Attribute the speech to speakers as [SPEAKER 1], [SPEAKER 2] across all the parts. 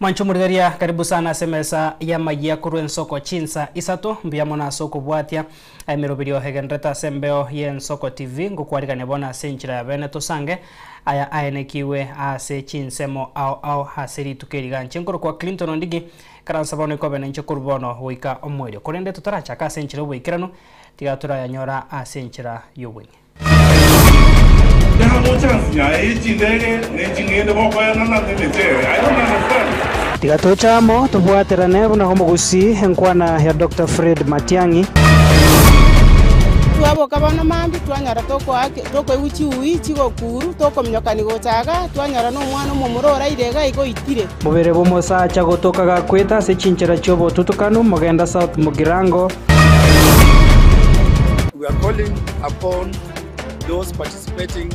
[SPEAKER 1] Mwanche omorigereria, karibu sana ase emesa y'amayia korwa ensoko chinsa isato. Mbuya mono ase okobwatia emeroberio egenderete ase embeo y'Ensoko TV. Ngokwarigania bono ase enchera ya bene tosange aya aenekigwe ase chinsemo ao ao ase rituko eri iga. Inche nkorokwa Clinton Ondigi, ikaransa bono ikobe nainche korwa bono goika omoerio. Korende totarachaka ase enchera y'oboikeranu, tiga torayanyora ase enchera y'obweng'e. Tiga toche amo tobwaterane buna omogusii, enkwana ya Doctor Fred Matiang'i.
[SPEAKER 2] Twaboka bono mambia, twanyora tokoaki tokoigwa chiuyi chigokuru, tokominyokani gocha igaa, twanyora na omwana omomura oraire iga iga oitire.
[SPEAKER 1] Mobere bw'omosacha gotoka gakwete ase chinchera chi'obotutukanu, Mogenda South Mugirango.
[SPEAKER 3] We are calling upon those participating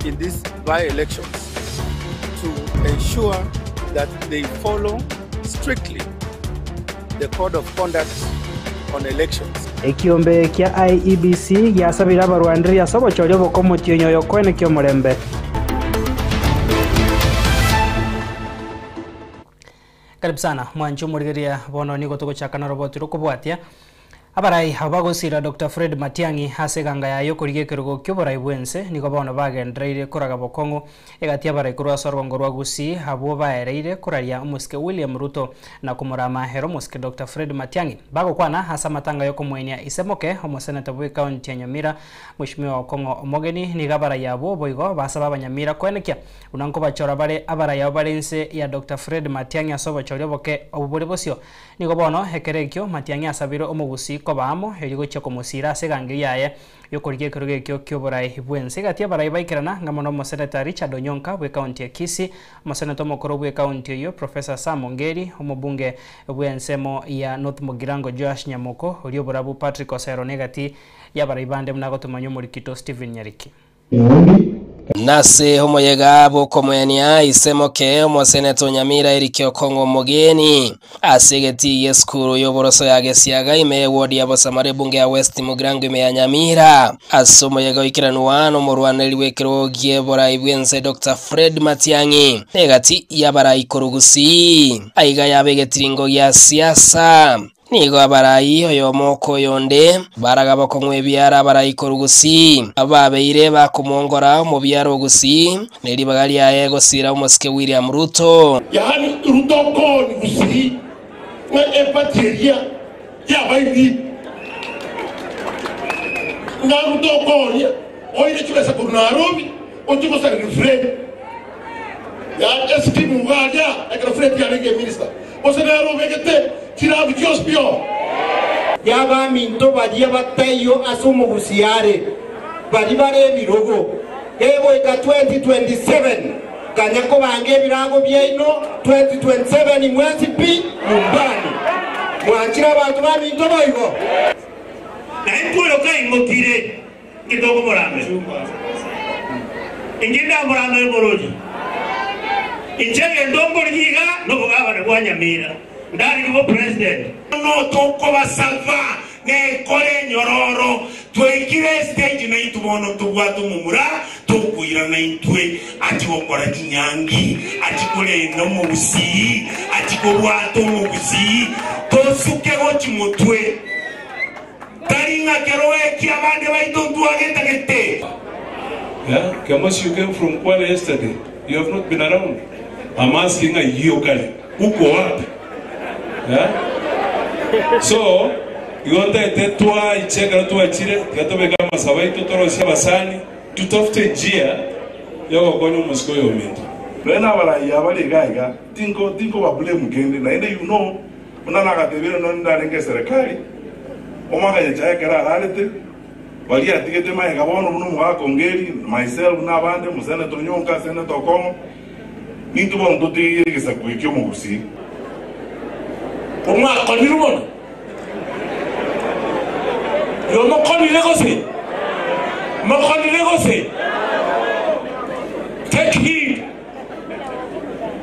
[SPEAKER 3] in these by-elections to ensure that they follow strictly the code of conduct on elections.
[SPEAKER 1] Ekiombe kia IEBC giasabire abarwaneri ase obochori obokomotienyi oyo koenekia omorembe. Karibu sana mwanche omorigereria bono nigo togochaka noroboti rokobwatia Abarai abwo bagosiira Doctor Fred Matiang'i ase eganga yaye y'okorigia ekerogo ki'oborai bw'ense nigo bono bagendereire koraga bokong'u egati y'abarai korwa ase orogongo rwa Gusii abwo baereire koraria omosike William Ruto na komorama ere omosike Doctor Fred Matiang'i. Bagokwana ase amatanga y'okomoenia ise moke omoseneta bw'ecounty ya Nyamira Mweshimiwa Okong'o Omogeni nigo abarai abwo boigo basaba abanyamira koenekia buna nkobachora bare abarai abwo bare inse ya Doctor Fred Matiang'i ase obochori oboke obwo bore bosio. Nigo bono ekero ekio Matiang'i asabire omogusii koba amo, erio gochia komosiira ase egangeri yaye y'okorigia ekerogo ekio ki'oborai bw'ense. Egati y'abarai baikerana ng'amo n'omoseneta Richard Onyonka bw'ekaunti ya Kisii, omoseneta omokoro bw'ekaunti eyio Professor Sam Ongeri, omobunge bw'ensemo ya North Mugirango Joash Nyamoko, oria oborabu Patrick Osero na egati y'abarai bande buna agotomanywa omorikito Stephen Nyariki.
[SPEAKER 4] Nase omoyega bw'okomoenia ise moke omoseneta o Nyamira Eric Okong'o Omogeni ase egetii gi'esukuru y'oboroso ya Gesiaga ime y'eward ya Bosamara ebunge ya West Mugirango ime ya Nyamira. Ase omoyega oikeranwa nomorwaneri bw'ekerogo gi'eborai bw'ense Doctor Fred Matiang'i negati y'abarai korwa Gusii. Aiga yaba egetiringo gia siasa. Nigo abarai oyomo oko oyonde baraga bokong'u ebiara abarai korwa Gusii, abwo babeire bakomwongora omobiara o Gusii, ne ribaga riaye gosiira omosike William Ruto.
[SPEAKER 5] Yaani Ruto okoni Gusii ng'a eparty eria yabairi ng'a Ruto okoria oire chibesa korwa Nairobi ochie gosareri Fred. Yaani escheme iga aria ekero Fred arenge eminister. Gose nere obegete chirabu chionsi pi oo.
[SPEAKER 6] Y'abaminto baria bataiyo ase omogusii are, baria bare ebirogo, gegoika 2027, kanya kobanga ebirago biaino 2027 mwensi pi nyumbani. Mwanchire abanto baminto boigo?
[SPEAKER 7] Na intwe oyo kaimokire, inki tokomoramera? Inki ndamoramere moroche? Inche egento nkorigia iga nobogabane bwa Nyamira, ndarigie bopresident.
[SPEAKER 5] Bono tokobasaba nekore enyororo, twaikire estage naintwe bono ntobwate omomura tokoirana intwe achie gokora chinyangi, achie korenda omogusii, achie kobwata omogusii, tosuke gochia motwe. Tari ng'a kero eki abande baito ntwagetagete.
[SPEAKER 8] Yeah, Kemosi you came from Kwale yesterday, you have not been around. I'm asking ng'a iyio kare, uko wapi? Yeah? So, igo ntaete twaiche ekero twachire, tiga tobeke amasabo aito torosie abasani, tutafute njia yogokonya omosike oyo ominto.
[SPEAKER 9] Nonya nabarai aba bare iga iga, tinko tinkoba blame kende, naende you know Buna nagatebire nonya ndarenge eserekari, omwaka Nyachae ekero ararete, baria atigete magega bono buna omogaka Ongeri, myself na abande, omoseneta Onyonka, Senator Okong'o, nintwe bono totigeire egesaku eke omogusii.
[SPEAKER 5] Omwakonirwe mono? Igo mokonire gose? Mokonire gose? Take heed.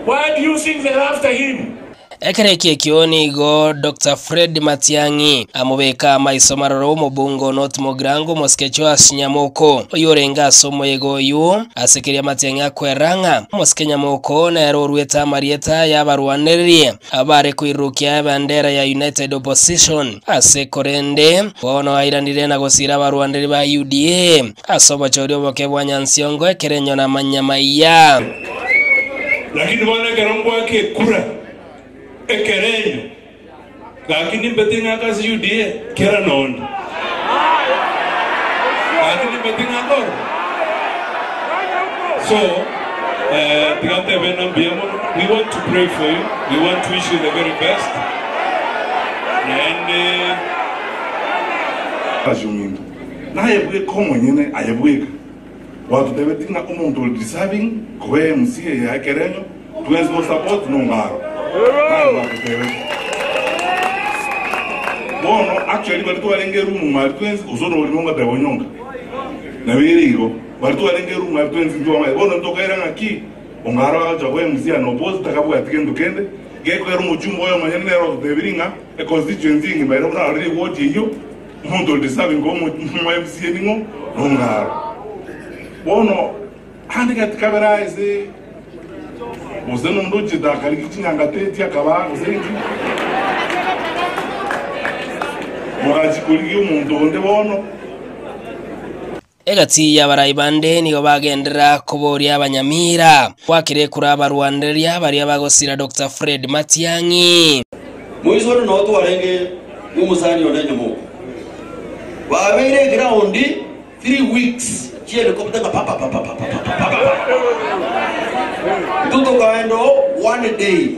[SPEAKER 5] Why do you think they're after him?
[SPEAKER 4] Ekero eki ekio nigo Doctor Fred Matiang'i amobeka amaiso maroro omobunge o North Mugirango omosike Joash Nyamoko, oyio orenge ase omoyega oyio. Ase keria Matiang'i akwerera ng'a omosike Nyamoko nere oruete amarieta y'abarwanereri abare koirurukia ebendera ya United Opposition ase korende bono airanire na gosira abarwanereri ba UDA ase obochori oboke bwa Nyansiongo ekerenyo na amanyamaiya.
[SPEAKER 8] Lakini bono ekero ngwaka ekura ekerenyo, gaki nimbete ng'ake ase UDA kera nonde. Gaki nimbete ng'ake oro. So, eh, tiga ntebe ng'a mbuya mono. We want to pray for you. We want to wish you the very best. Naende
[SPEAKER 9] Ase ominto, naye bweka omonyene, aye bweka. Gwatotebetie ng'a omonto ore deserving koba MCA ya ekerenyo twensi go support nongaro. Naye gwatotebetie. Bono actually baria twarenge eroom mwari twensi gose onori nongateba onyonka. Nabo ere igo. Baria twarenge eroom mwari twensi ntwamaete. Bono ntokaira ng'aki Ongaro agacha koba MCA unopposed takabwati gento kende. Gekoera omochumba oyo omonyene nere ototebirie ng'a econstituency engima ere buna arorire eward eyio Omonto ore deserving koba omo MCA ning'o? Nongaro. Bono ande gati kabere aye ase gose nonde ochete akarigia chinyangata akabaa gose inki mogachia korigia omonto onde bono.
[SPEAKER 4] Egati y'abarai bande nigo bagenderera koboria abanyamira gwakera ekura abarwanereria baria bagosira Doctor Fred Matiang'i.
[SPEAKER 10] Moisore noo twarenge nomosani one nyomoko. Babeire eground 3 weeks chi'helicopter ng'a papapapapapapapa. Intwe tokaenda oo one day.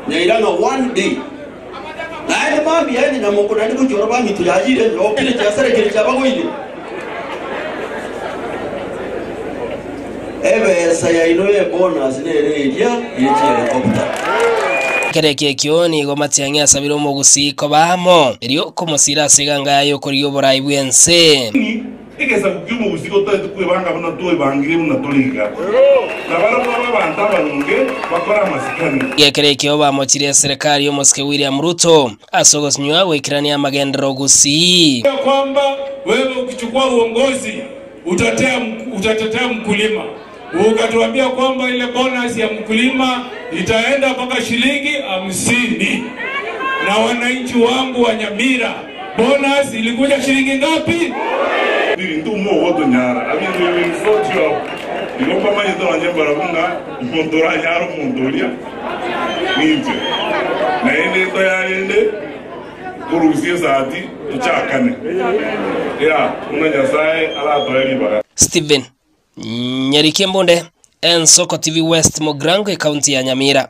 [SPEAKER 10] Nyaira ng'a one day. Naende mambia aye nyamoko naende gochia oro bang'ito yayire yokire chiasarekire chiabagoire. Ebesa yaino y'ebonus nere eria ye chihelikopta.
[SPEAKER 4] Ekero ekio ekio nigo Matiang'i asabire omogusii koba amo, erio komosira ase eganga yaye y'okorigia oborai bw'ense.
[SPEAKER 9] Egesaku ki'omogusii gotaete kwebanga buna twebangire buna tore iga, na barabwo abe abanto abaronge bakore amasikani.
[SPEAKER 4] Gekero ekio bamochirie eserekari y'omosike William Ruto ase ogosinywa goikerania amagenderero gusii.
[SPEAKER 8] Ya kwamba wewe ukichukua uongozi utatea, utatetea mkulima. Ukatuambia kwamba ile bonus ya mkulima itaenda mpaka shilingi 50, na wananchi wangu wa Nyamira, bonus ilikuja shilingi ngapi?
[SPEAKER 9] Ebinto mogotonyara, ebinto ebi will sort you out. Igo mbamanyete nonye mbarabwo ng'a omonto oranyare omonto oria ninche. Naende toyarende korusia esati tochakane. Ya, buna Nyasaye aratoe ribaga.
[SPEAKER 4] Stephen Nyariki Mbunde, Ensoko TV West Mugirango, ekaunti ya Nyamira.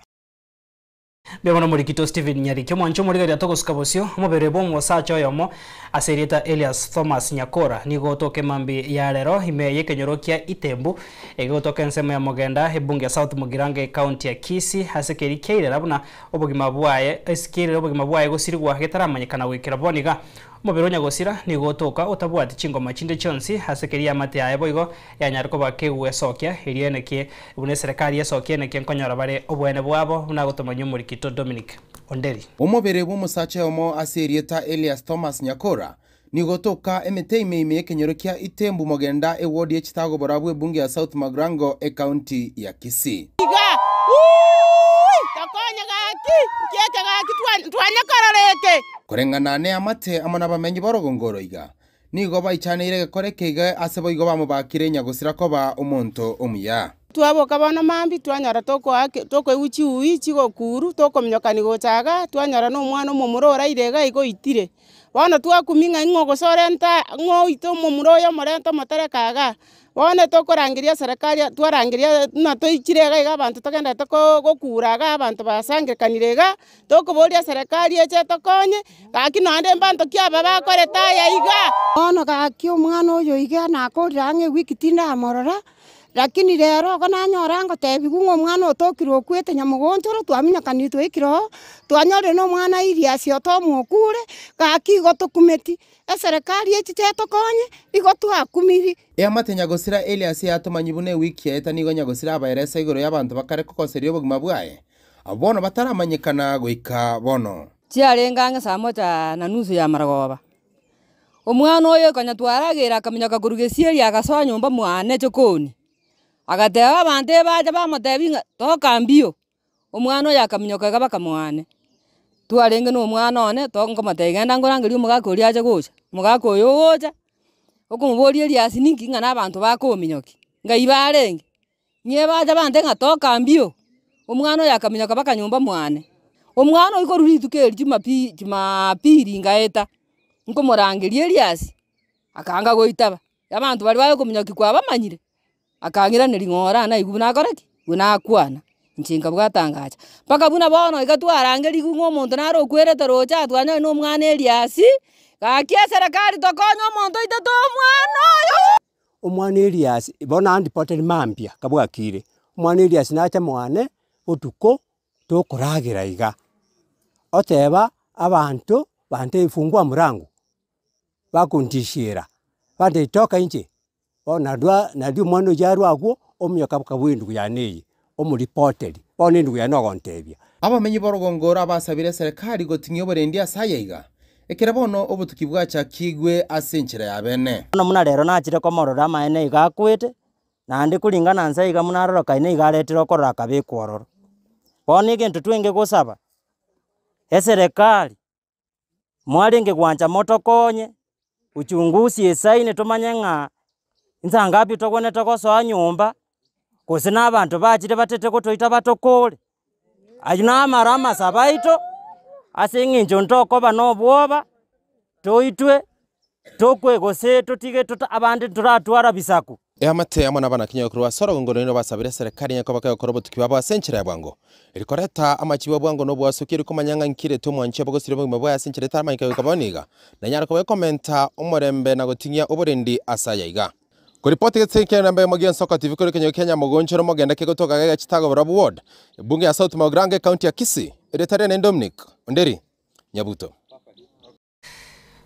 [SPEAKER 1] Bebono morikito Stephen Nyariki omwancho omorigereria togosuka bosio omobere bwa omosacha oyomo ase erieta Elias Thomas Nyakora nigo otoka emambi ya rero ime y'ekenyoro kia Itembu egegotoka ensemo ya Mogenda ebunge ya South Mugirango ekaunti ya Kisii ase keri kiairera buna obogima bwaye ase obogima bwaye gosirigwa getaramanyekana goikera boniga omobere onyagosira nigo otoka otabwati chingoma chinde chionsi ase keri amate yaye boigo yanyara koba kegwesokia erio enekie buna eserekari esokia enekie nkonyora bare obwene bwabo buna gotomanya omorikito Dominic Onderi.
[SPEAKER 11] Omobere bw'omosacha omo ase erieta Elias Thomas Nyakora nigo toka emete ime ime ekenyoro kia Itembu Mogenda ewodi echitago borabwo ebunge ya South Mugirango ekaunti ya Kisii.
[SPEAKER 2] Iga ui tokonye gaki kieke gaki twanyakororeke.
[SPEAKER 11] Koreng'ana ne amate amo nabamenyi borogongoro iga nigo baichaneire gekore keiga ase boigo bamobakire nyagosira koba omonto omuya.
[SPEAKER 2] Twaboka bono mambi twanyora tokoigwa chiui chigokuru tokominyokani gochaga twanyora na omwana omomura oraire iga igo oitire. Bono twakumia ng'a ng'o gose orenta ng'o oite omomura oyo omorente omotereke igaa. Bono tokorangeria serikali twarangeria buna toichire iga iga abanto togenderete gokura igaa abanto basangerekanire iga, tokoboria serikali eche etokonye, gaki naende mbanto ki aba bakorete aya iga.
[SPEAKER 12] Bono gaki omwana oyo iga nakorire ang'e ewiki tindamorora, lakini rero igo nanyora ngotebiwa ng'a omwana otokire okwete nyamogonchoro twaminyokanirie twaikire oo, twanyorire na omwana Ilias otomo okure, gaki igo tokumeti, eserikali echiche etokonye, igo twakumiri.
[SPEAKER 11] Eamate nyagosira Elias yatomanyi buna ewiki yaeta nigo nyagosira abaeresa igoro y'abanto bakare kogoseria obogima bwaye. Abwo bono bataramanyekana goika bono.
[SPEAKER 13] Chiarenge ang'e saa moja na nusu ya marogoba. Omwana oyo konya twarageire akaminyoka korwa gesieri agasoa nyomba mwane chokoni. Agateba abanto ebacha bamotebia ng'a toka mbio, omwana oyo akaminyoka iga baka mwane. Twarenge na omwana one to nkomotebia genda nkorangeria omogaka oria ache gocha, omogaka oyo ogocha, okomoboria eriasi ninki ng'a na abanto bakominyokia, ngai barenge. Ng'e bacha bante ng'a toka mbio, omwana oyo akaminyoka baka nyomba mwane. Omwana oyio korwa rituko eri jumapi jumapili ngaeta, nkomorangeria eriasi, akaanga goitaba, abanto baria bagokominyokia kwabamanyire, akang'iraneria ng'a ora naigwe buna akore ki? Buna akwana, inche nkabwata ngacha. Mpaka buna bono iga twarangerigwe ng'a omonto nare okwerete roche aa twanyore na omwana eriasi, gaki eserekari tokonye omonto oitete omwana oyo.
[SPEAKER 14] Omwana Elias, bono andipotere mambia kabwakire, omwana Elias nacha mwane botuko tokoragera iga, oteba abanto bantebia fungua mlango, bakontishera, bantebia toka inche, bono narwa nario omwana oyio arwe agwo, ominyoka baka endugu yane eye, omoripoteri, bono endugu yane ogontebia.
[SPEAKER 11] Abamenyi b'orogongo oro abasabire eserekari goting'ia oborendi ase aya iga, Ekero bono obotuki bwachakigwe ase enchera ya bene.
[SPEAKER 15] Bono buna rero nachire komorora amaene iga akwete, naende kuringana nse iga buna arorokaine iga aretire okorora akabekwa ororo. Bono egento twenge gosaba, eserekari, mwarenge gwancha motokonye, uchunguzi esaine tomanye ng'a nsa ngapi togwenerete gosoa nyomba, gose na abanto bachire batete gotoita batokore. Ayio namaro amasabo aito, ase eng'encho ntokoba na obwoba, toitwe, tokwe gose totige tota abande toratwara bisaku.
[SPEAKER 11] Eamate amo nabanakinyoro korwa ase orogongo rwaino basabire eserekari onye koba kegokora obotuki bwabo ase enchera ya bwango, eri koreta amachibu a bwango na obwasuki eri komanya ng'a nkirete omwanchi obo gosira obogima bwaye ase enchera etaramanyeka goika bono iga, nanyare koba ekomenta omorembe na goting'ia oborendi ase aya iga. Koripoti gete kia namba emo gi'ensoko TV korwa ekenyoro kia Nyamogonchoro mogende kegotoka gaiga Chitago Barabwo Ward, ebunge ya South Mugirango ecounty ya Kisii, erieta riane Dominic Onderi Nyabuto.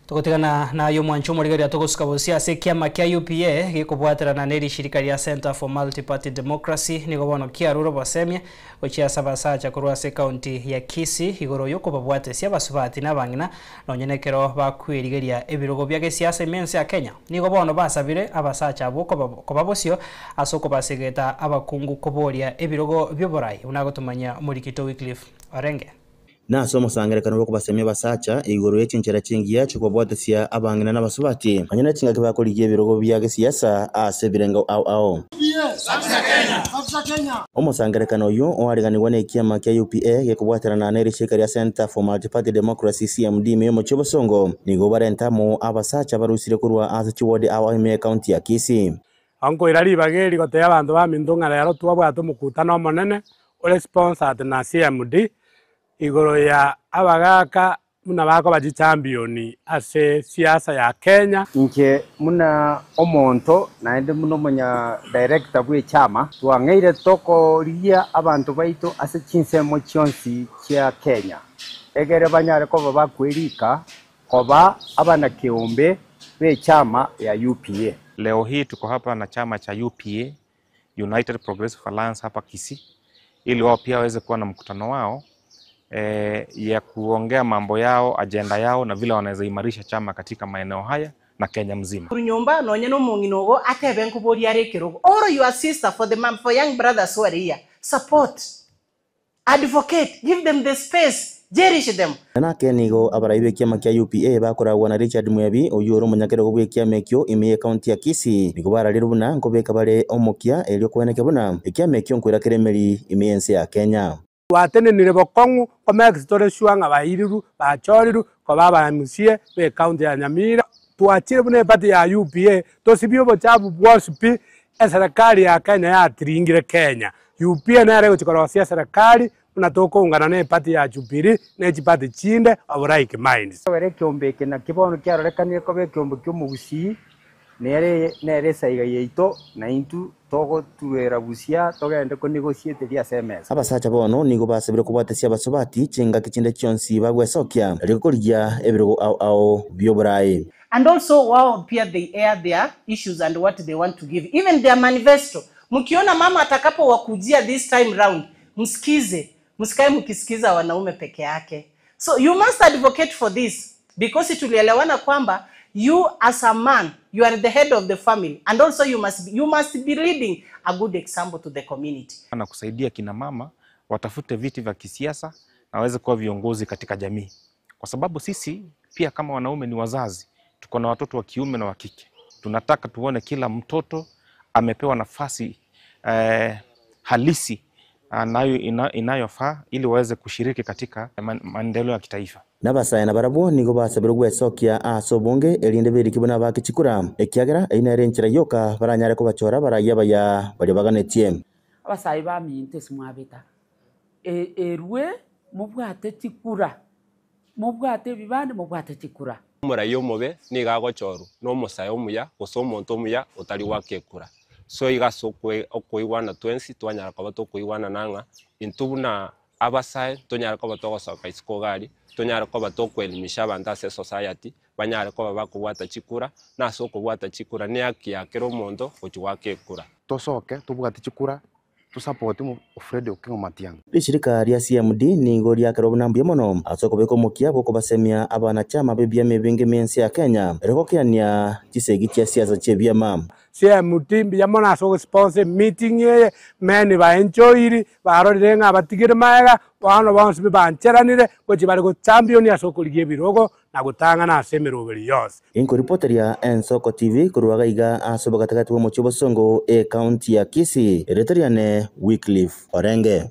[SPEAKER 1] Togotigana naye omwancho omorigereria togosuka bosio ase ekiama kia UPA gekobwaterana ne rishirika ria Centre for Multiparty Democracy nigo bono kiarure obosemia gochia ase abasacha korwa ase ekaunti ya Kisii igoro yokobabwatesia abasubati na abang'ina Nonye nekero bakwerigeria ebirogo bia gesiasa ime ense ya Kenya, nigo bono basabire abasacha abwo koba bosio ase okobasegeta abakungu koboria ebirogo bi'oborai, buna agotomanyia omorikito Wycliffe Orenge.
[SPEAKER 16] Nase omosangererekano bw'okobasemia abasacha igoro ye chinchera chingiya chi'okobabwatesia abang'ina na abasubati, nonya ne chingaki bakorigia ebirogo bia gesiasa ase ebirengo ao ao. Omosangererekano oyio oareganigwe nekiama kia UPA gekobwaterana nerishirika ria Centre for Multiparty Democracy, CMD, ime y'omochie o Bosongo, nigo barente amo abasacha barusire korwa ase chiwodi ao ime y'ecounty ya Kisii.
[SPEAKER 17] Nkoira ribaga eri gotebia abanto baminto ng'a rero twabwate omokutano omonene ore sponsored na CMD igoro ya abagaka Buna bakoba chichampioni ase siasa ya Kenya.
[SPEAKER 18] Inche buna omonto naende buna omonya director bw'echama, twang'eire tokorigia abanto baito ase chinsemo chionsi chia Kenya, egere banyare koba bakwerika koba abanakeombe b'echama ya UPA.
[SPEAKER 19] Leo hii tuko hapa na chama cha UPA, United Progressive Alliance hapa Kisii, ili wao pia waweze kuwa na mkutano wao eh, ya kuongea mambo yao, ajenda yao na vile wanaweza imarisha chama katika maeneo haya na Kenya mzima.
[SPEAKER 20] Korwa nyomba nonye na omong'ina ogo atebe nkoboria are ekerogo or your sister for the man for young brothers who are here support advocate give them the space cherish them.
[SPEAKER 16] Nake nigo abarai b'ekiama kia UPA bakoragwa na Richard Mwebi, oyio ore omonyakerogo bw'ekiama ekio ime y'ecounty ya Kisii, nigo bararirwe buna nkobeka bare omokia erio koeneke buna ekiama ekio nkoira kere emeri ime y'ense ya Kenya.
[SPEAKER 17] Twatenenire bokong'u komekisa tore sure ng'a bairirwe, bachorirwe koba aba MCA be county ya Nyamira. Twachire buna eparty ya UPA tosibie obochafu bwonsi pi eserekari ya Kenya yatiringire Kenya. UPA nere egochia korosia eserekari buna tokoungana na eparty ya Jubilee ne chiparty chinde of like minds.
[SPEAKER 18] Ekero ekeombe eke nakio bono kiarorekanire koba ekeombe ki'omogusii, nere nere esaiga yaito, na intwe togotuera busia togende konegosieteria ase emesa.
[SPEAKER 16] Abasacha bono nigo basabire kobwatesia abasubati chingaki chinde chionsi bagwesokia, erio korigia ebirogo ao ao bi'oboraai.
[SPEAKER 20] And also wao pia they air their issues and what they want to give even their manifesto mkiona mama atakapowakujia this time round msikize. Msikae mkisikiza wanaume peke yake. So you must advocate for this because tulielewana kwamba you as a man you are the head of the family and also you must be leading a good example to the community.
[SPEAKER 19] Na kusaidia kina mama watafute viti vya kisiasa na waweze kuwa viongozi katika jamii, kwa sababu sisi pia kama wanaume ni wazazi, tuko na watoto wa kiume na wa kike. Tunataka tuone kila mtoto amepewa nafasi halisi nayo inayofaa ili waweze kushiriki katika maendeleo ya kitaifa.
[SPEAKER 16] Nabasae na barabwo nigo basabirwe gwesokia ase obonge erinde beriki buna bakichikura ekiagera eye nere enchera yoka baranyare kobachora baraiya baya baria baganetie.
[SPEAKER 21] Abasae baminto ase mwabeta erwe mobwate chikura mobwate ebibande mobwate chikura.
[SPEAKER 22] Omoraiya omobe nigo agochorwa na omosae omuya gose omonto omuya otari gwaka ekura. So iga ase okoigwana twensi twanyara koba tokoigwana nang'a intwe buna abasae tonyare koba togosoka isiko iga aria tonyare koba tokoelimisha abanto ase esociety banyare koba bakobwata chikura na ase okobwata chikura ni haki ya kera omonto gochi gwaka ekura.
[SPEAKER 23] Tosoke tobwate chikura tusapoti Fred Okengo Matiang'i.
[SPEAKER 16] Rishirika ria CMD nigo riakerwa buna mbuya mono ase okobeka omokia bwokobasemia abanachama b'ebiama ebinge emensi ya Kenya erikokiania chisegi chia siasa chia ebiama.
[SPEAKER 17] CMD mbuya mono ase ogosponsor meeting eye meni baenjoyiri barorire ng'a batigire maega bono bonsi bibancheranire gochi bari gochampion ase okorigia ebirogo na gotang'ana ase emeroberi yonsi.
[SPEAKER 16] Inkoripoteria Ensoko TV korwa iga ase obogatagati bwa omochie obosongo e county ya Kisii eretoriane Wycliffe Orenge.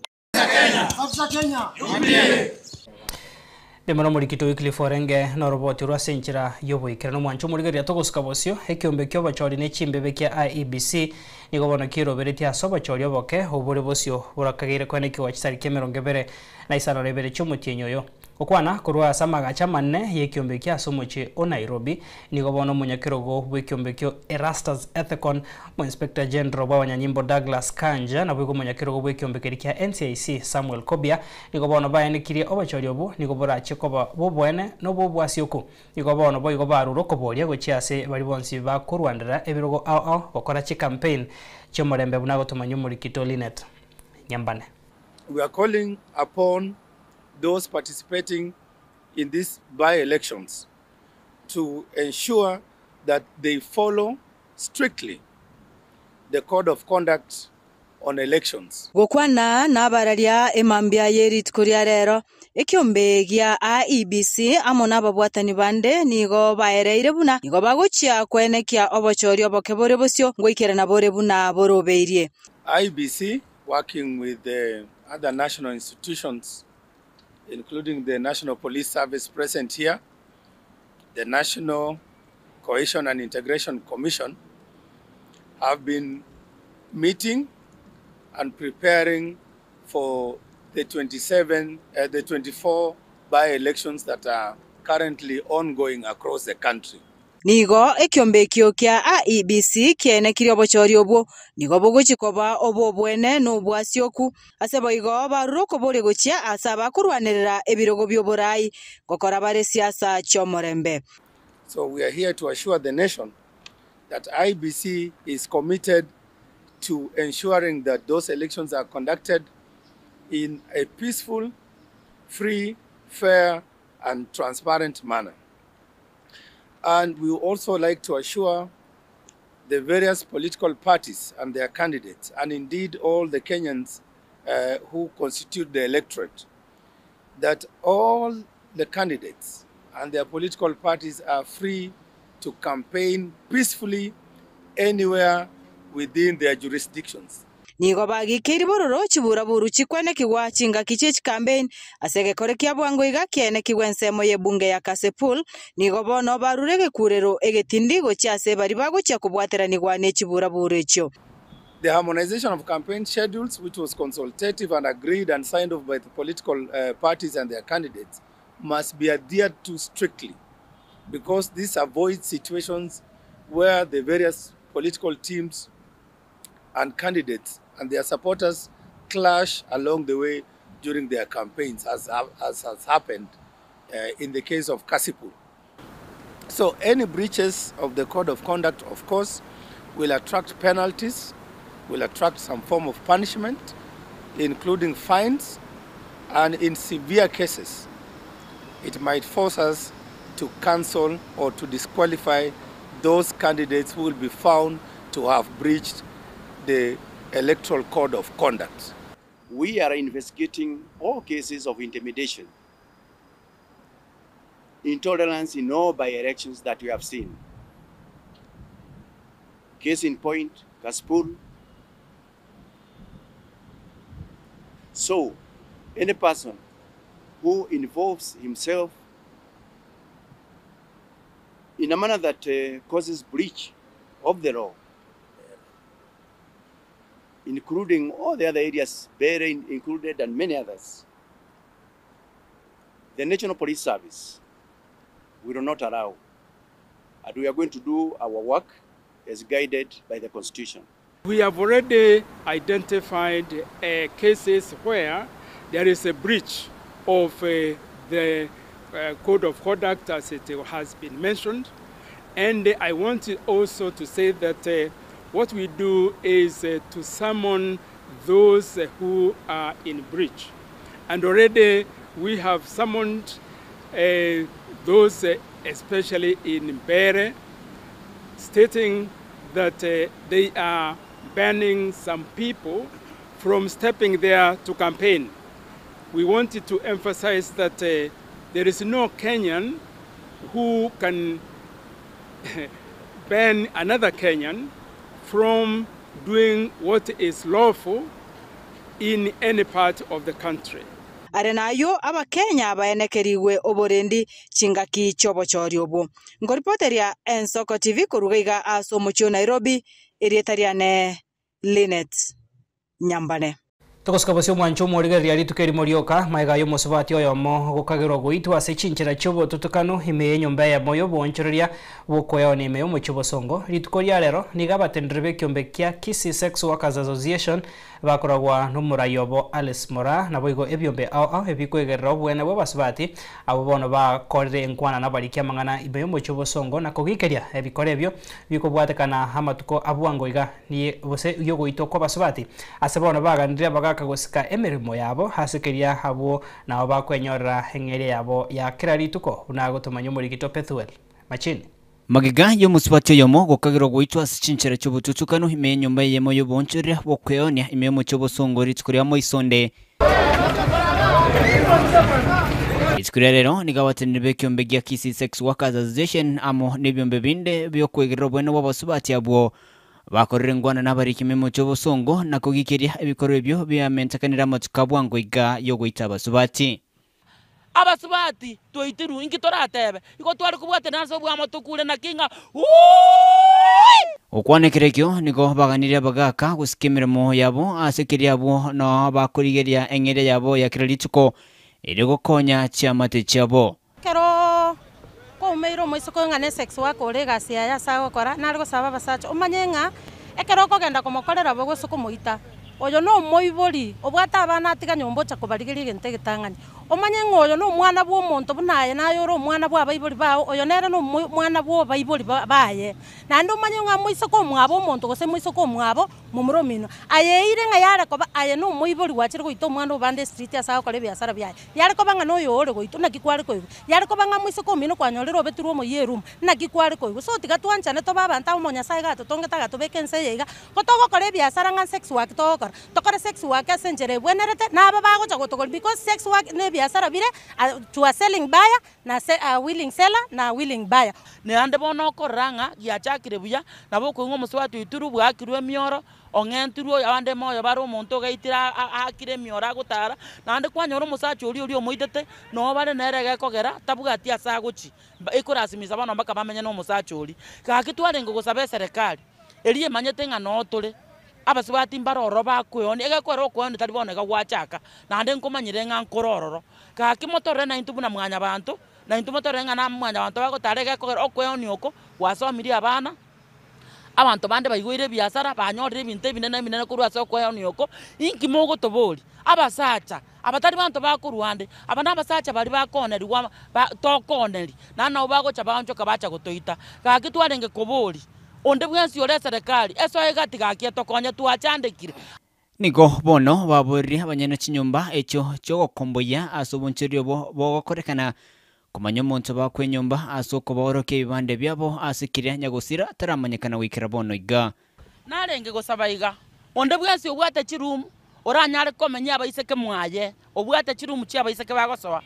[SPEAKER 1] Ndimoro omorikito Wycliffe Orenge noroboti rwa ase enchera yoboikeranu omwancho omorigereria togosuka bosio ekiombe kia obochori na echimbebe kia IEBC nigo bono kiroberetie ase obochori oboke obore bosio borakageire koenekiwa chisari kia emerongo ebere na isano na ibere chia omotienyi oyo. Okwana korwa ase amagacha amanene ya ekiombe kia ase omochie o Nairobi nigo bono omonyakerogo bwa ekiombe kio Erastus Ethekon mo Inspector General bwa abanyanyimbo Douglas Kanja nabo igo omonyakerogo bwa ekiombe keria kia NCIC Samuel Kobia nigo bono baenekirie obochori obo nigo borache koba bobwene na obobwasioku. Nigo bono boigo barure okoboria gochia ase bari bonsi bakorwandera ebirogo ao ao gokora chicampaign chia omorembe buna gotomanya omorikito Linet Nyambane.
[SPEAKER 3] We are calling upon those participating in these by-elections to ensure that they follow strictly the code of conduct on elections.
[SPEAKER 24] Gokwana nabararia emambia ye rituko ria rero ekiombe gia IEBC amo n'ababwatani bande nigo baereire buna nigo bagochia kwenekia obochori oboke bore bosio ngoikerana bore buna borobeirie.
[SPEAKER 3] IEBC working with the other national institutions including the National Police Service present here, the National Cohesion and Integration Commission, have been meeting and preparing for the the 24 by-elections that are currently ongoing across the country.
[SPEAKER 24] Nigo ekiombe ekio kia IEBC kienekire obochori obwo nigo bogochikoba obobwene na obwasioku ase boigo barure okobori gochia ase abakorwanerera ebirogo bia oborai gokora bare siasa chia omorembe.
[SPEAKER 3] So we are here to assure the nation that IEBC is committed to ensuring that those elections are conducted in a peaceful, free, fair, and transparent manner. And we also like to assure the various political parties and their candidates, and indeed all the Kenyans who constitute the electorate, that all the candidates and their political parties are free to campaign peacefully anywhere within their jurisdictions.
[SPEAKER 24] Nigo bagikeiri bororo chiburaburu chikwenekigwa chingaki chia chicampaign ase egekore kia bwango iga kienekigwa ensemo ya ebunge ya Kasipul nigo bono barure egekurero egetindi gochia ase bari bagochia kobwateranigwa na echiburaburu echio.
[SPEAKER 3] The harmonization of campaign schedules, which was consultative and agreed and signed off by the political parties and their candidates, must be adhered to strictly, because this avoids situations where the various political teams and candidates and their supporters clash along the way during their campaigns, as has happened in the case of Kasipul. So any breaches of the code of conduct, of course, will attract penalties, will attract some form of punishment, including fines And in severe cases, it might force us to cancel or to disqualify those candidates who will be found to have breached the Electoral Code of Conduct.
[SPEAKER 5] We are investigating all cases of intimidation, intolerance in all by-elections that we have seen. Case in point, Kasipul. So, any person who involves himself in a manner that causes breach of the law, including all the other areas, Mbeere included and many others, the National Police Service will not allow, and we are going to do our work as guided by the Constitution.
[SPEAKER 8] We have already identified cases where there is a breach of the code of conduct as it has been mentioned. And I want also to say that what we do is to summon those who are in breach. And already we have summoned those, especially in Mbeere, stating that they are banning some people from stepping there to campaign. We wanted to emphasize that there is no Kenyan who can ban another Kenyan from doing what is lawful in any part of the country.
[SPEAKER 24] Are nayo abakenya baenekeriwe oborendi chingaki chiobochori obwo. Ngoripoteria Ensoko TV koruga iga ase omochie o Nairobi, erieta riane Linet Nyambane.
[SPEAKER 1] Togosika bosio omwancho omorigereria rituko erimo rioka maiga ya omosubati oyomo gokagerwa goitwa ase chinchera chiobotutukanu ime ya enyomba eyemo ya obonchoreria bwokoeona ime ya omochie obosongo. Rituko ria rero niga abatendere ba ekiombe kia Kisii Sex Workers Association bakoragwa n'omorai obo Alice Moraa nabo igo ebiombe ao ao ebikoegerera obwene bwa abasubati abo bono bakorire enkwana nabarikia amang'ana ime ya omochie obosongo na kogikeria ebikoro ebio bikobwatekana amatuko abwango iga ni bose yogoitwa kwa abasubati ase bono baganire bagaka gosika emirimo yabo asekeria abo nabo bakwenyorera eng'eria yabo ya kera rituko unagotomanya omorigito Pethuel Machini.
[SPEAKER 6] Magiga y'omusubati oyomo gokagerwa goitwa ase chinchera chiobotutukanu ime enyomba eyemo y'obonchoreria bwokweonia ime y'omochie obosongo rituko ria moisonde. Rituko ria rero nigo abateneneri ba ekiombe gia Kisii Sex Workers Association amo na ebiombe binde biokwegerera obwene bwa abasubati abwo bakorire engwana na abariki ime y'omochie obosongo na kogikeria ebikorwa ebio biamentakanire amatuko abwango iga yogoita abasubati.
[SPEAKER 7] Abasubati twaitiru inki toratebe igo twari kobwatana ase obwamo tokure na kinga.
[SPEAKER 6] Okwanekera ekio nigo baganire abagaka gosika emirimo yabo ase keria abwo no bakorigeria eng'eria yabo ya kera rituko eri gokonya chiamate chiabo.
[SPEAKER 10] Kero koumeire omoiseke ng'a ne sex worker ore egasi yaye ase agokora nare gosaba abasacha omanye ng'a ekero okogenda komokorera bo gose komoita oyo no omoibori obwate abana atiga nyomba ocha kobarigeria egento egetang'ani omanye ng'a oyo no omwana bwa omonto buna aye naye ore omwana bwa abaibori bao oyo nere no omwana bwa abaibori baye naende omanye ng'a moiseke omwabo omonto gose moiseke omwabo momura omino aye eire ng'a yare koba aye no omoibori gwachire goita omwana obande street ase agokora ebiasara biaye yare koba ng'a noyo ore goitwa naki kware koigwa yare koba ng'a moiseke omino kwanyorire obetirwe omoyie eroom naki kware koigwa so tiga twanchane tobe abanto amo Nyasaye gatotongete agatobeka ense eye iga gotogokora ebiasara ng'a sex work togokora tokore sex work ase enchera ebwenerete nabo bagocha gotogora because sex work na ebiasara bire to a selling buyer na a willing seller na a willing buyer.
[SPEAKER 7] Naende bono okorora ng'a giachakire buya, nabo okoigwa omosubati oitirwe bwakirwe emioro, ong'entirwe oyo abande moyo bare omonto ogaitire aakire emioro agotara, naende kwanyora omosacha oria oria omoitete, noo bare nere egekogera tabwati ase agochi, ekorasimisa bono mpaka bamenye na omosacha oria. Gaki twarenge gosaba eserekari, eria emanyete ng'a noo tore, abasubati mbare ororo bakoeonia, egekogera okoeonia tari bono iga gwachaka, naende nkomanyire ng'a nkore ororo. Gaki motorore naintwe buna mwanyabanto, naintwe motorore ng'a na mwanyabanto bagotara egekogera okoeonia oko, gwasomirie abana, abanto bande baigoire ebiasara, banyorire ebinto ebinene ebinene korwa ase okoeonia oko, inki mogotoboria? Abasacha, abatari banto bakorwa ande, aba na abasacha baria bakooneriwa ba tokooneri, naende nabo bagocha baonchoka bacha gotoita. Gaki twarenge koboria, onde bwensi ore eserekari, esoe egati gaki etokonye twachandekire.
[SPEAKER 6] Nigo bono baborerie abanyene chinyomba echio chi'ogokomboyia ase obonchoreri obo bogokorekana, komanya omonto bakwa enyomba ase okobaorokia ebibande biabo ase keria nyagosira taramanyekana goikera bono iga.
[SPEAKER 7] Narenge gosaba iga, Onde bwensi obwate chirumu oranyare komenya abaiseke mwaye, obwate chirumu chi'abaiseke bagosoa.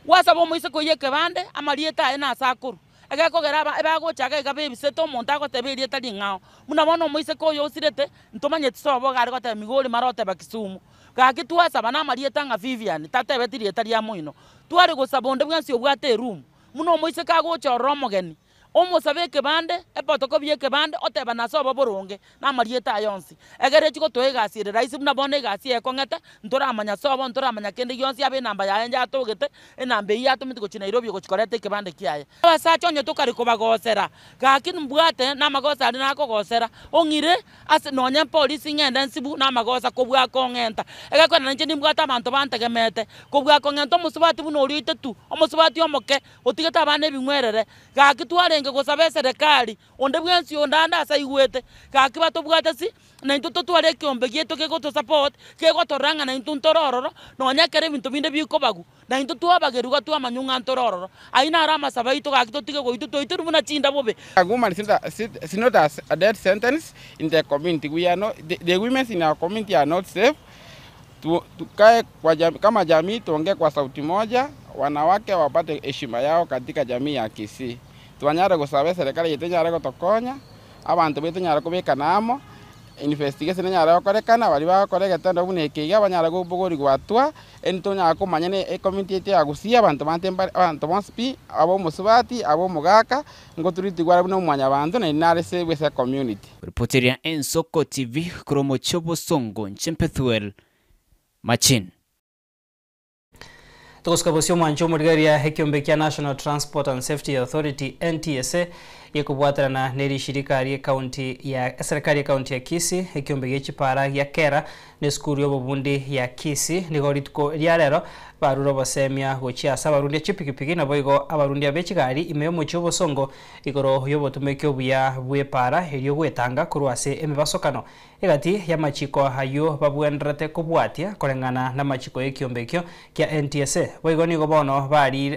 [SPEAKER 7] Gwasaba omoiseke oyio ekebande, amarieta aye nase akorwa. Egekogera aba ebagocha iga iga bebisete omonto agoteba erieta ring'ao. Buna bono omoiseke oyo osirete, ntomanyeti sobo iga are goteba Migori mara oteba Kisumu. Gaki twasaba namarieta ng'a Vivian, tatebeti rieta ria moino. Tware gosaba onde bwensi obwate eroom, buna omoiseke agocha ororo omogeni, Omosabe ekebande, epotoko bi'ekebande, oteba nase obo boronge, na amarieta aye onsi. Egere echi gotoa egasi ere rahisi buna bono egasi eye ekong'ete, ntoramanya ase obo, ntoramanya kende gionsi, abe enamba yaye yatogete, enamba eyio yatomete gochia Nairobi ogochia koreta ekebande kiaye. Abasacha onye tokare kobagosera, gaki mbwate namagoso aria nakogosera, ong'ire ase nonye mpolisi ng'ende nsibu namagosa kobua kong'enta. Egekogera nainche nimbwate abanto bantegemete, kobua kong'enta omosubati buna oria oite tu, omosubati omoke, otigete abana ebing'werere. Gaki twarenge gosaba eserekari, onde bwensi onde ande ase aigwete, gaki batobwate si, naintwe totware ekeombe giaito kegotosupport, kegotorora ng'a naintwe ntore ororo, nonya ekero ebinto binde bikobagwa, naintwe twabagerwa twamanywa ng'a ntore ororo. Ayio naro amasabo aito gaki totige goitwa, toitirwe buna chinda bobe.
[SPEAKER 2] A woman is not a, is not a death sentence in the community. We are not, the women in our community are not safe. Tu, tukae kwa jam, kama jamii tuongee kwa sauti moja, wanawake wapate heshima yao katika jamii ya Kisii. Twanyare gosaba eserikali yaito enyare gotokonya, abanto baito nyare kobekana amo, investigation enyare gokorekana, baria bagokora egetendo buna eke iga banyare kobogorigwa hatua, eri tonyare komanya ne ecommunity yaito ya Gusii abanto bande mbare abanto bonsi pi, abe omosubati, abe omogaka, ngoturitigwa are buna omwanyabanto naende nare save ase ecommunity.
[SPEAKER 6] Ripoteria Ensoko TV korwa omochie obosongo inche Pethuel Machin.
[SPEAKER 1] Togosuka bosio omwancho omorigereria ekiombe kia National Transport and Safety Authority, NTSA, gekobwaterana ne rishirika rie county ya eserekari ye county ya Kisii, ekiombe gie chipara gia Kera na esukuru y'obobundi ya Kisii nigo rituko ria rero barure obosemia gochia ase abarundia chipikipiki naboigo abarundia be chigari ime y'omochie obosongo igoro y'obotomeki obuya bw'epaara erio gwetanga korwa ase emebasokano egati y'amachiko ayio babwenerete kobwatia koreng'ana n'amachiko y'ekiombe ekio kia NTSA. Boigo nigo bono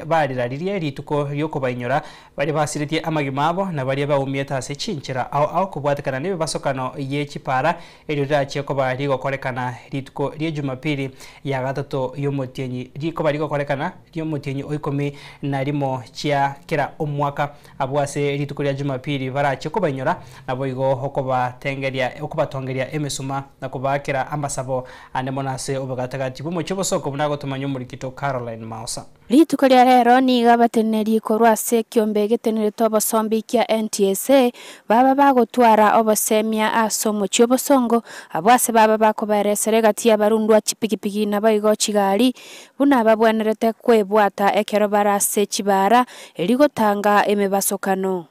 [SPEAKER 1] bariraririe rituko ri'okobainyora baria basiretie amagima abo na baria baumiete ase chinchera ao ao kobwatekana n'emebasokano ye chipaara erio rirachie koba rigokorekana rituko rie Jumapili ya gatato y'omotienyi rikoba rigokorekana ri'omotienyi o ikomi na rimo chia kera omwaka. Abwo ase rituko ria Jumapili barache kobainyora, naboigo okobatengeria okobatongeria emesuma, na kobaakera amasabo ande mono ase obogatagati bw'omochie obosoko buna agotomanya omorikito Caroline Maosa.
[SPEAKER 4] Rituko ria rero nigo abateneneri korwa ase ekiombe getenenerete obosombi kia NTSA baba bagotwara obosemia ase omochie obosongo, abwo ase baba bakobaeresera egati y'abarundwa chipigipigi naboigo chigari buna babwenerete kwebwata ekero bare ase chibaara, erio gotanga emebasokano.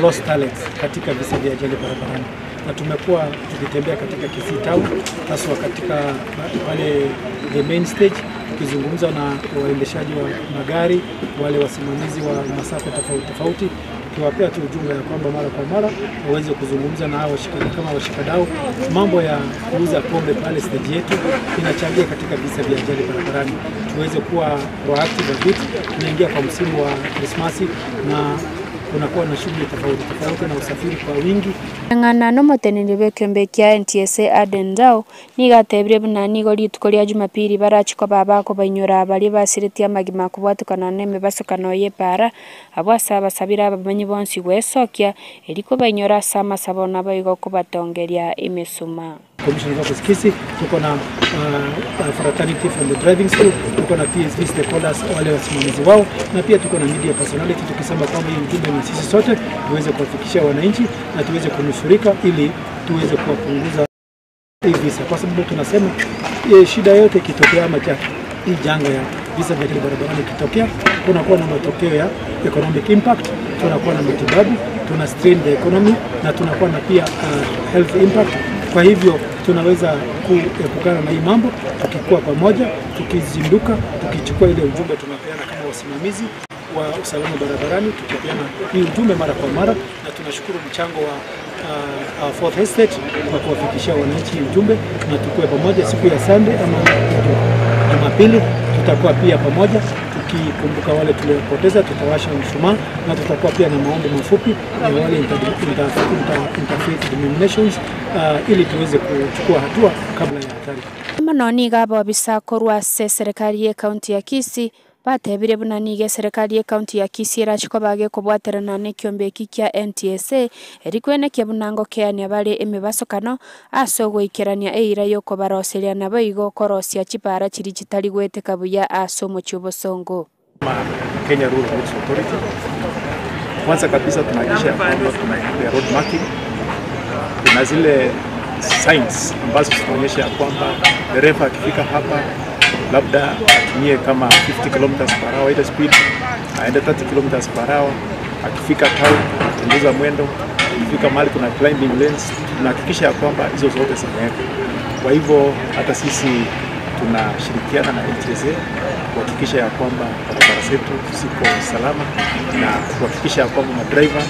[SPEAKER 9] Lost talents katika visa vya ajali barabarani, na tumekuwa tukitembea katika Kisii town haswa katika pale the main stage tukizungumza na waendeshaji wa magari, wale wasimamizi wa masafa tofauti tofauti, tukiwapea tu ujumbe ya kwamba mara kwa mara waweze kuzungumza na hao washika, kama washikadau. Mambo ya kuuza pombe pale stage yetu inachangia katika visa vya ajali barabarani. Tuweze kuwa proactive a bit. Tunaingia kwa msimu wa Krismasi na kunakuwa na shughuli tofauti tofauti na usafiri kwa wingi.
[SPEAKER 4] Eng'ana nomoteneneri bw'ekeombe kia NTSA Aden Ndau nigo atebire buna nigo rituko ria Jumapili barache koba abakobainyora baria basiretie amagima kobwatukana nemebasokano y'epaara Abwo ase abasabire abamanyi bonsi gwesokia, erio kobainyora ase amasabo naboigo kobatongeria emesuma.
[SPEAKER 9] Commissioner's Office Kisii, tuko na fraternity from the driving school, tuko na PSV stakeholders wale wasimamizi wao, na pia tuko na media personality, tukisema kwamba hii ujumbe ni sisi sote tuweze kuwafikishia wananchi na tuweze kunusurika ili tuweze kuwapunguza hii visa, kwa sababu tunasema shida yote ikitokea ama hii janga ya visa vya ajali barabarani ikitokea, kunakuwa na matokeo ya economic impact, tunakuwa na matibabu, tuna strain the economy na tunakuwa na pia health impact. Kwa hivyo tunaweza kuepukana na hii mambo tukikuwa pamoja, tukizinduka, tukichukua ile ujumbe tunapeana kama wasimamizi wa usalama barabarani, tukipeana hii ujumbe mara kwa mara, na tunashukuru mchango wa our fourth estate kwa kuwafikishia wananchi ujumbe, na tukue pamoja siku ya Sunday ama Jumapili, tutakuwa pia pamoja tukikumbuka wale tuliopoteza, tutawasha mshumaa na tutakuwa pia na maombi mafupi ya wale interfaith denominations ili tuweze kuchukua hatua kabla ya hatari.
[SPEAKER 4] Mono niga abobisa korwa ase serikali ya county ya Kisii batebire buna niga eserikali ya county ya Kisii erachie bagekobwaterana na ekiombe eki kia NTSA erikwenekia buna ngokeania bare emebasokano ase ogoikerania eira yokobaroseria nabo igo okorosia chibara chiri chitari goeteka buya ase omochie obosongo.
[SPEAKER 12] Kenya Rural Roads Authority. Kwanza kabisa tunahakikisha ya kwamba tuna ya road marking, kuna zile signs ambazo zinaonyesha ya kwamba dereva akifika hapa labda atumie kama 50 km per hour ile speed, aende 30 km per hour. Akifika town apunguza mwendo, akifika mahali kuna climbing lanes, tunahakikisha ya kwamba hizo zote zimewekwa. Kwa hivyo hata sisi tunashirikiana na NTSA kuhakikisha ya kwamba barabara zetu ziko salama na kuhakikisha ya kwamba madriver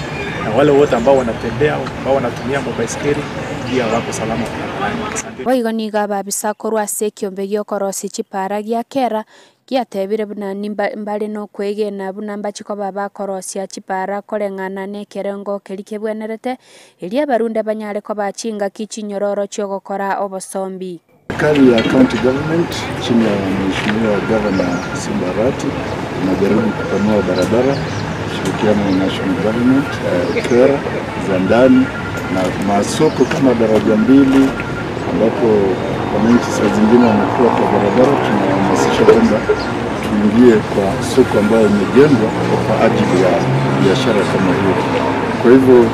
[SPEAKER 12] na wale wote ambao wanatembea ambao wanatumia mabaiskeli pia wako salama barabarani. Asante.
[SPEAKER 4] Boigo nigo ababisa korwa ase ekiombe giokorosia chipara gia kera giatebire buna mbare na okwegena buna mbachikoba bakorosia chipara koreng'ana na ekerengo keri kebwenerete eria abarunde banyare koba chingaki chinyororo chiogokora obosombi.
[SPEAKER 13] Serikali ya county government chini ya Mheshimiwa Governor Simba Arati inajaribu kupanua barabara kushirikiana na national government, kera za ndani na masoko kama daraja mbili, ambapo wananchi saa zingine wanakuwa kwa barabara. Tunahamasisha kwamba tuingie kwa soko ambayo imejengwa kwa ajili ya biashara kama hiyo. Kwa hivyo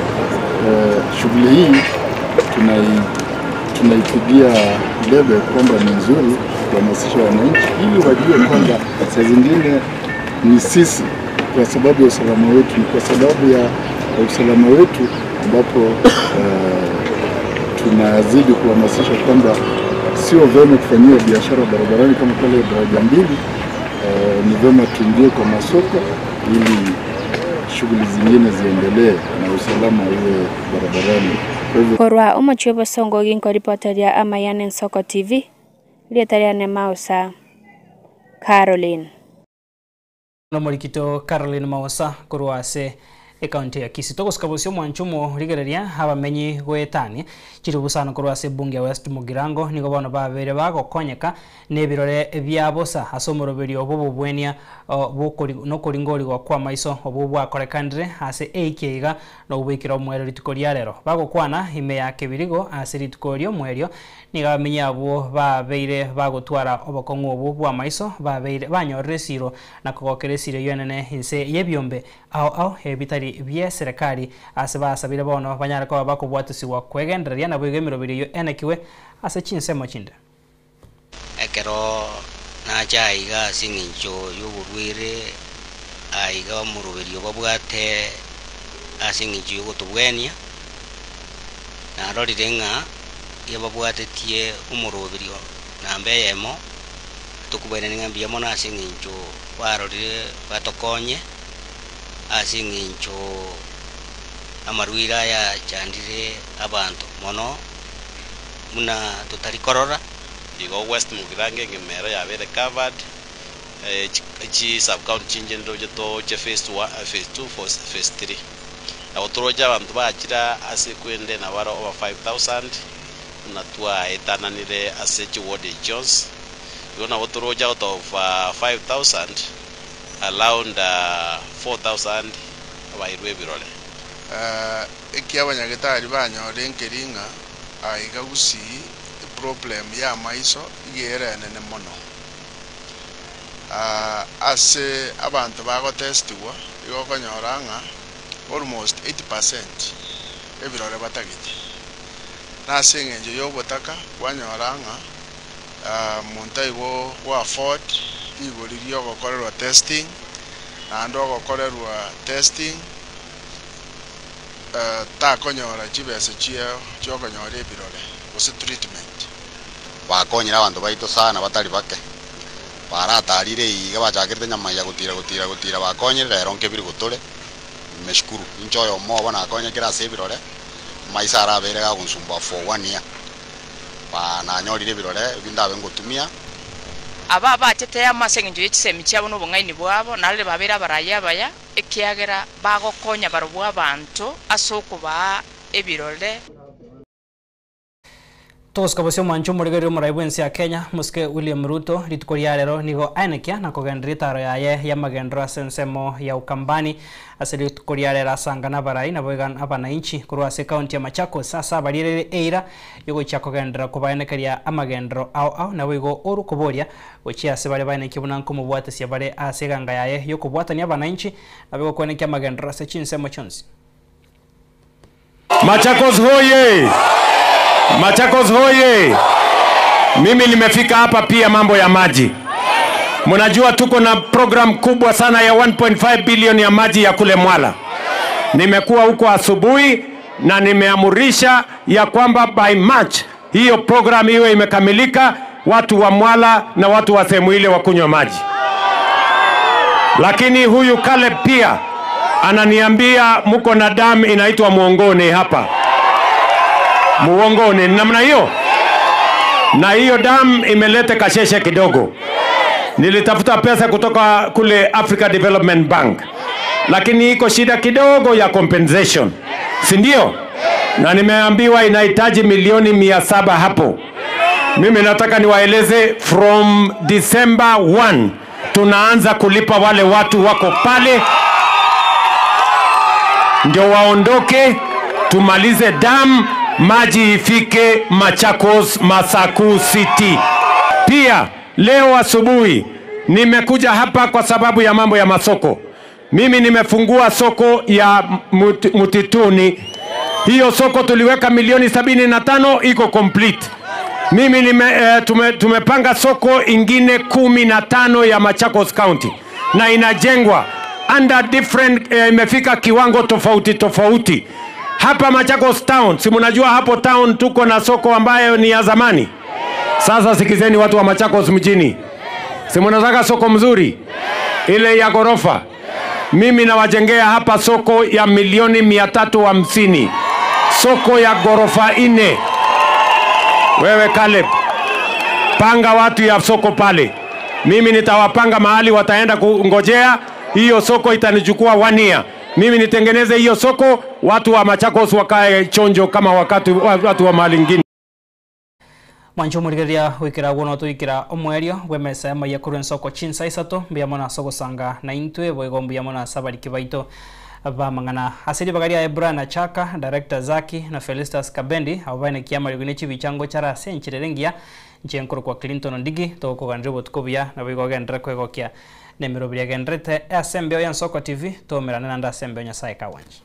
[SPEAKER 13] shughuli hii tunaipigia debe kwamba ni nzuri kuhamasisha wananchi ili wajue kwamba saa zingine ni sisi kwa sababu ya usalama wetu, ni kwa sababu ya usalama wetu ambapo tunazidi kuhamasisha kwamba sio vyema kufanyia biashara barabarani kama pale daraja mbili. Ni vyema tuingie kwa masoko ili shughuli zingine ziendelee na usalama uwe barabarani. Kwa hivyo
[SPEAKER 4] Korwa omochie obosongo ginkoripoteria Amayane Nsoko TV rietariane Mausa Caroline.
[SPEAKER 1] Nomorikito Caroline Mausa korwa ase ekaunti ya Kisii togosika bosio omwanchumo rigereria abamenyi goetania chiri busano korwa ase ebunge ya West Mugirango nigo bono babere bagokonyeka na ebirore bia bosa ase omoroberi obo bobwenia nokoringorigwa kwa maiso obo bwakorekanire ase eiki iga na obwikira omwero rituko ria rero bagokwana ime ya kebirigo ase rituko ria omwerio nigo abamenyi abwo babeire bagotwara obokong'u obo bwa maiso babeire banyorire esiro na kogokera esiro eywo enene inse ya ebiombe ao ao ebitari bia serikali ase basabire bono banyare koba bakobwatisiwa kwegendereria nabo iga emiroberi eyo enekiwe ase chinsemo chinde.
[SPEAKER 14] Ekero nacha iga ase eng'encho ya oborwaire aiga omoroberi obabwate ase eng'encho ya ogotobwenia narorire ng'a yababwatetie omoroberi namba eyemo tokobwairani ng'a mbuya mono ase eng'encho barorire batokonye ase eng'encho amarwaire aya achandire abanto mono buna totari korora.
[SPEAKER 15] Igo West Mugirango eng'emero yabere covered, chi sub-county chinche ndoche toche phase 1, phase 2, phase 3. Nabo toroche abanto bachira ase kwende nabo bare over 5000 na twaetananire ase chiward echionsi. Igo nabo toroche out of 5000 around 4000 abairwe ebirore.
[SPEAKER 25] Eki abanyagitari banyore enkering'a aiga gusii problem ya maiso iga enene mono. Ase abanto bagotestigwa igo okonyora ng'a almost 80% ebirore batagete. Na ase eng'encho ya obotaka kwanyora ng'a monto aigo go afford rigori ria ogokorerwa testing, naende ogokorerwa testing takonyora chibesa chiokonyora ebirore gose treatment.
[SPEAKER 26] Bakonyire abanto baito sana batari bake baratarire iga bachakirete nyama ya gotira gotira gotira bakonyire rero nkebiri gotore nimeshukuru inche oyo omo obo nakonyekera ase ebirore Amaiso arabeire gagonsumbua for one year, ba nanyorire ebirore ebi ndabe ngotumia.
[SPEAKER 11] Aba abachete amo ase engencho ye chisemi chiabo na obong'aini bwabo, narire babeire abarai abaya, ekiagera bagokonya barobwo abanto ase okobaa ebirore.
[SPEAKER 1] Togosika bosio omwancho omorigereria omorai bw'ense ya Kenya, Mosike William Ruto, rituko ria rero nigo aenekia na kogendereria etaro yaye y'amagenderero ase ensemo ya Ukambani. Ase rituko ria rero asanga nabarai naboigo abanainchi korwa ase ekaunti ya Machakos ase abarierere eira yogochia kogenderera kobaenekeria amagenderero ao ao naboigo oru koboria gochia ase baria baenekia buna nkomobwatesia bare ase eganga yaye yokobwatania abanainchi naboigo koenekia amagenderero ase chinsemo chionsi.
[SPEAKER 18] Machakos hoye! Machakos hoye! Mimi nimefika hapa pia mambo ya maji. Mnajua tuko na program kubwa sana ya 1.5 bilioni ya maji ya kule Mwala. Nimekuwa huko asubuhi na nimeamurisha ya kwamba by March hiyo program iwe imekamilika, watu wa Mwala na watu wa sehemu ile wakunywa maji. Lakini huyu Caleb pia ananiambia mko na damu inaitwa Muongoni hapa. Muongoni ni namna hiyo, na hiyo damu imeleta kasheshe kidogo. Nilitafuta pesa kutoka kule Africa Development Bank, lakini iko shida kidogo ya compensation, si ndio? Na nimeambiwa inahitaji milioni 700 hapo. Mimi nataka niwaeleze from December 1 tunaanza kulipa wale watu wako pale ndio waondoke, tumalize dam, maji ifike Machakos, Masaku City. Pia leo asubuhi nimekuja hapa kwa sababu ya mambo ya masoko. Mimi nimefungua soko ya Mutituni. Hiyo soko tuliweka milioni 75 iko complete. Mimi nime, tumepanga soko ingine 15 ya Machakos County na inajengwa under different imefika kiwango tofauti tofauti. Hapa Machakos town, si mnajua hapo town tuko na soko ambayo ni ya zamani. Sasa sikizeni watu wa Machakos mjini, si mnataka soko mzuri ile ya ghorofa? Mimi nawajengea hapa soko ya milioni 350, soko ya ghorofa 4. Wewe Caleb, panga watu ya soko pale, mimi nitawapanga mahali wataenda kungojea. Hiyo soko itanichukua 1 year. Mimi nitengeneze hiyo soko, watu wa Machakos wakae chonjo kama wakati, watu wa mahali ingine.
[SPEAKER 1] Mwancho murigeria wikira guno tuikira omwerio bw'emesa ya maiya korwa ensoko chinsa isato mbuya mono ase ogosanga na intwe boigo mbuya mono ase abariki baito bamang'ana ase ribaga ria Brian Achaka, Director Zaki na Felistus Kabendi abo baenekia amariogi ne chibichango chara ase enchera engiya nche nkoro kwa Clinton Ondigi togokoganera obotuko buya nabo igo ogenderere kwegokia na emeroberi yagenderete ase embeo ya Ensoko TV tomerane naende ase embeo Nyasaye kawanchi.